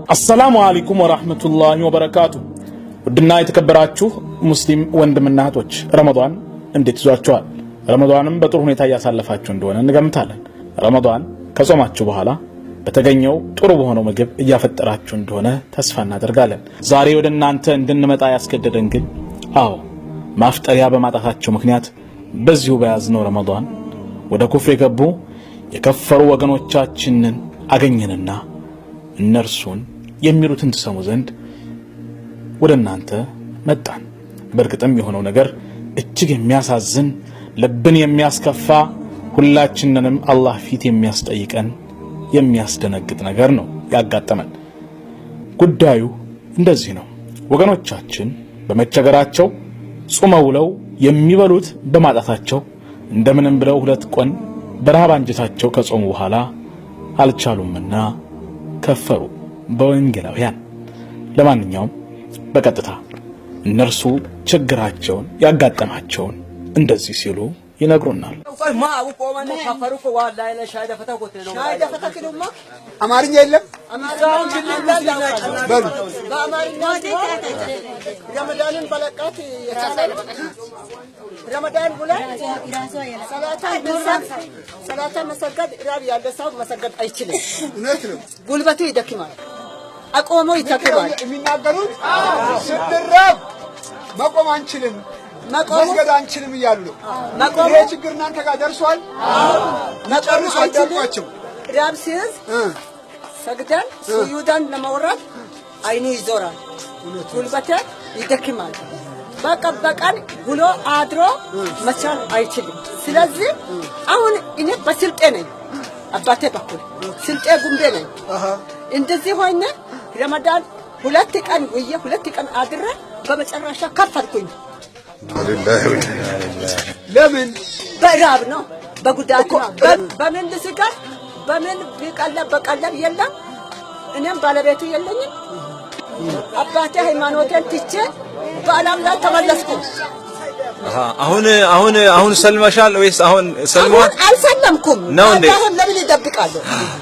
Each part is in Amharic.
السلام عليكم ورحمة الله وبركاته። ውድና የተከበራችሁ ሙስሊም ወንድምና እህቶች፣ ረመዳን እንዴት ይዟችኋል? ረመዳንም በጥሩ ሁኔታ እያሳለፋችሁ እንደሆነ እንገምታለን። ረመዳን ከጾማችሁ በኋላ በተገኘው ጥሩ በሆነው ምግብ እያፈጠራችሁ እንደሆነ ተስፋ እናደርጋለን። ዛሬ ወደ እናንተ እንድንመጣ ያስገደደን ግን አዎ ማፍጠሪያ በማጣታቸው ምክንያት በዚሁ በያዝነው ረመዳን ወደ ኩፍር የገቡ የከፈሩ ወገኖቻችንን አገኘንና እነርሱን የሚሉትን ትሰሙ ዘንድ ወደ እናንተ መጣን። በእርግጥም የሆነው ነገር እጅግ የሚያሳዝን፣ ልብን የሚያስከፋ፣ ሁላችንንም አላህ ፊት የሚያስጠይቀን የሚያስደነግጥ ነገር ነው ያጋጠመን። ጉዳዩ እንደዚህ ነው። ወገኖቻችን በመቸገራቸው ጾመው ውለው የሚበሉት በማጣታቸው እንደምንም ብለው 2 ቀን በረሃብ አንጀታቸው ከጾሙ በኋላ አልቻሉምና ከፈሩ በወንጌላውያን። ለማንኛውም በቀጥታ እነርሱ ችግራቸውን ያጋጠማቸውን እንደዚህ ሲሉ ይነግሩናል። አማርኛ የለም። በሉ። ረመዳንን በለቃት ረመዳን ብለን ሰላታ መሰገድ ራብ ያለ ሰው መሰገድ አይችልም። እውነት ነው። ጉልበቱ ይደክማል፣ አቆሞ ይደክማል። የሚናገሩት ስንራብ መቆም አንችልም፣ መስገድ አንችልም እያሉ ነው። ይሄ ችግር እናንተ ጋር ደርሷል። ጨርሶ አዳርቋቸው። ራብ ሲይዝ ሰግደን ሱዩዳን ለመውረድ አይኑ ይዞራል፣ ጉልበቴ ይደክማል። በቃ በቀን ውሎ አድሮ መቻል አይችልም። ስለዚህ አሁን እኔ በስልጤ ነኝ፣ አባቴ በኩል ስልጤ ጉምቤ ነኝ። እንደዚህ ሆኜ ረመዳን 2 ቀን ውዬ 2 ቀን አድሬ በመጨረሻ ከፈልኩኝ። ለምን? በራብ ነው፣ በጉዳት ነው። በምን ልስጋር? በምን ቢቀለብ በቀለብ የለም። እኔም ባለቤቱ የለኝም። አባቴ ሃይማኖቴን ትቼ በዓለም ላይ ተመለስኩ። አሁን ሰልመሻል ወይስ አሁን ሰልሟል? አሁን አልሰለምኩም። ነው እንዴ? አሁን ለምን ይደብቃሉ?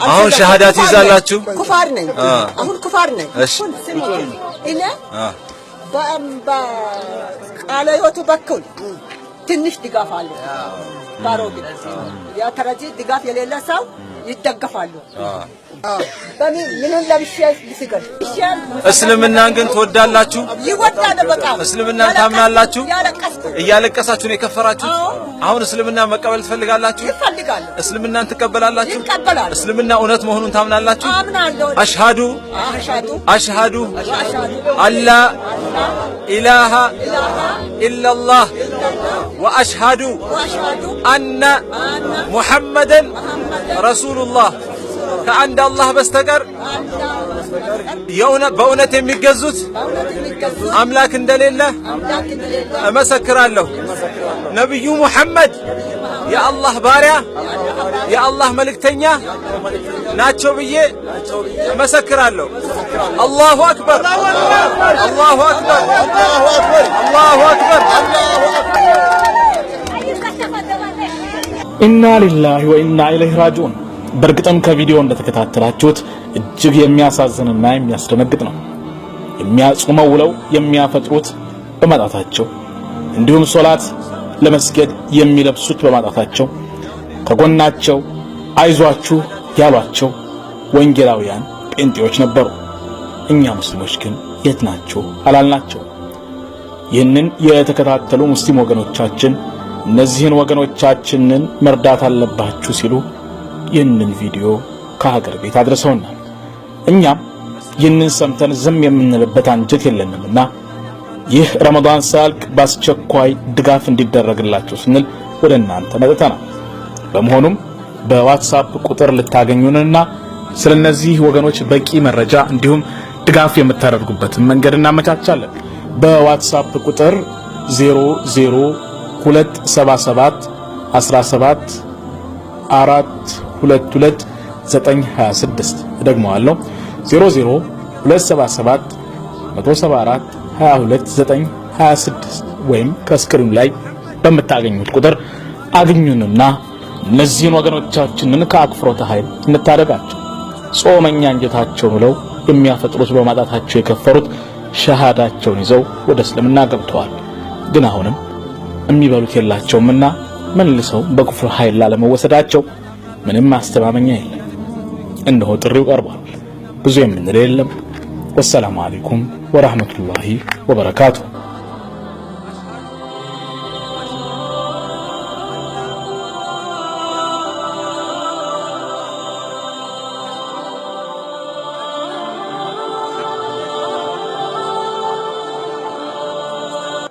አሁን ሸሃዳ ትይዛላችሁ? ኩፋር ነኝ። አሁን ኩፋር ነኝ። እሺ። እኔ በቃለ ሕይወቱ በኩል ትንሽ ድጋፍ አለ። ባሮጊት ያ ተረጂ ድጋፍ የሌለ ሰው ይደገፋሉ። በምን ምንን ለብሼ ልስገድ? እስልምናን ግን ትወዳላችሁ? ይወዳል በጣም። እስልምናን ታምናላችሁ? እያለቀስኩ። እያለቀሳችሁ ነው የከፈራችሁት? አዎ። አሁን እስልምና መቀበል ትፈልጋላችሁ? ይፈልጋሉ። እስልምናን ትቀበላላችሁ? ይቀበላሉ። እስልምና እውነት መሆኑን ታምናላችሁ? አምናለሁ። أشهد أشهد أشهد أن لا إله إلا الله وأشهد وأشهد أن محمدا رسول الله። ከአንድ አላህ በስተቀር በእውነት የሚገዙት አምላክ እንደሌለ እመሰክራለሁ። ነቢዩ ሙሐመድ የአላህ ባሪያ የአላህ መልእክተኛ ናቸው ብዬ እመሰክራለሁ። الله أكبر፣ الله أكبر፣ الله أكبر። إنا لله وإنا إليه راجعون። በእርግጥም ከቪዲዮ እንደተከታተላችሁት እጅግ የሚያሳዝንና የሚያስደነግጥ ነው። የሚያጾመው ውለው የሚያፈጥሩት በማጣታቸው እንዲሁም ሶላት ለመስገድ የሚለብሱት በማጣታቸው ከጎናቸው አይዟችሁ ያሏቸው ወንጌላውያን ጴንጤዎች ነበሩ። እኛ ሙስሊሞች ግን የት ናችሁ አላልናቸው። ይህንን የተከታተሉ ሙስሊም ወገኖቻችን እነዚህን ወገኖቻችንን መርዳት አለባችሁ ሲሉ ይህንን ቪዲዮ ከሀገር ቤት አድርሰውናል። እኛም ይህንን ሰምተን ዝም የምንልበት አንጀት የለንምና ይህ ረመዳን ሳያልቅ በአስቸኳይ ድጋፍ እንዲደረግላቸው ስንል ወደ እናንተ መጥተናል። በመሆኑም በዋትሳፕ ቁጥር ልታገኙንና ስለነዚህ ወገኖች በቂ መረጃ እንዲሁም ድጋፍ የምታደርጉበትን መንገድ እናመቻቻለን። በዋትሳፕ ቁጥር 00277 17 422 926፣ እደግመዋለሁ፣ 00277 174 22 926 ወይም ከ screen ኑ ላይ በምታገኙት ቁጥር አግኙንና እነዚህን ወገኖቻችንን ከአክፍሮተ ኃይል እንታደጋቸው። ጾመኛ አንጀታቸው ብለው የሚያፈጥሩት በማጣታቸው የከፈሩት ሸሃዳቸውን ይዘው ወደ እስልምና ገብተዋል። ግን አሁንም የሚበሉት የላቸውምና መልሰው በኩፍር ኃይል ላለመወሰዳቸው ምንም ማስተማመኛ የለም። እነሆ ጥሪው ቀርቧል። ብዙ የምንል የለም። ወሰላሙ አለይኩም ወራህመቱላሂ ወበረካቱ።